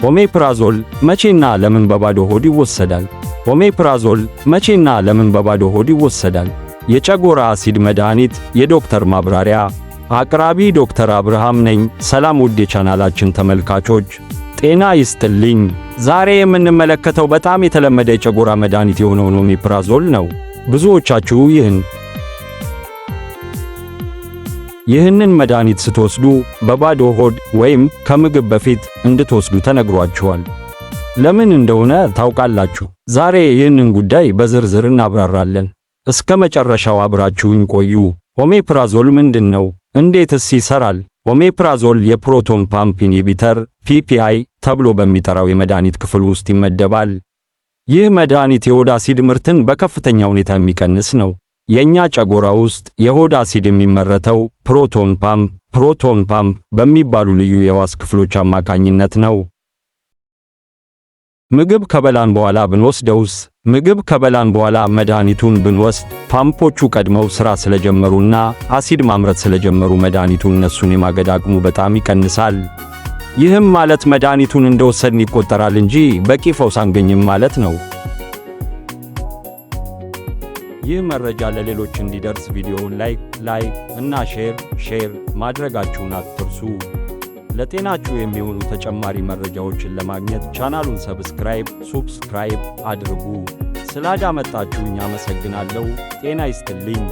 ኦሜፕራዞል መቼና ለምን በባዶ ሆድ ይወሰዳል? ኦሜፕራዞል መቼና ለምን በባዶ ሆድ ይወሰዳል? የጨጎራ አሲድ መድኃኒት የዶክተር ማብራሪያ። አቅራቢ ዶክተር አብርሃም ነኝ። ሰላም ውድ የቻናላችን ተመልካቾች፣ ጤና ይስጥልኝ። ዛሬ የምንመለከተው በጣም የተለመደ የጨጎራ መድኃኒት የሆነውን ኦሜፕራዞል ነው። ብዙዎቻችሁ ይህንን መድኃኒት ስትወስዱ በባዶ ሆድ ወይም ከምግብ በፊት እንድትወስዱ ተነግሯችኋል። ለምን እንደሆነ ታውቃላችሁ? ዛሬ ይህንን ጉዳይ በዝርዝር እናብራራለን። እስከ መጨረሻው አብራችሁኝ ቆዩ። ኦሜፕራዞል ምንድን ነው? እንዴትስ ይሰራል? ኦሜፕራዞል የ proton pump inhibitor PPI ተብሎ በሚጠራው የመድኃኒት ክፍል ውስጥ ይመደባል። ይህ መድኃኒት የሆድ አሲድ ምርትን በከፍተኛ ሁኔታ የሚቀንስ ነው። የኛ ጨጎራ ውስጥ የሆድ አሲድ የሚመረተው proton pump በሚባሉ ልዩ የሕዋስ ክፍሎች አማካኝነት ነው። ምግብ ከበላን በኋላ ብንወስደውስ? ምግብ ከበላን በኋላ መድኃኒቱን ብንወስድ ፓምፖቹ ቀድመው ሥራ ስለጀመሩና አሲድ ማምረት ስለጀመሩ መድኃኒቱ እነሱን የማገድ አቅሙ በጣም ይቀንሳል። ይህም ማለት መድኃኒቱን እንደወሰድን ይቆጠራል እንጂ በቂ ፈውስ አንገኝም ማለት ነው። ይህ መረጃ ለሌሎች እንዲደርስ ቪዲዮውን like እና share ማድረጋችሁን አትርሱ። ለጤናችሁ የሚሆኑ ተጨማሪ መረጃዎችን ለማግኘት ቻናሉን subscribe አድርጉ። ስላዳመጣችሁኝ አመሰግናለሁ። ጤና ይስጥልኝ።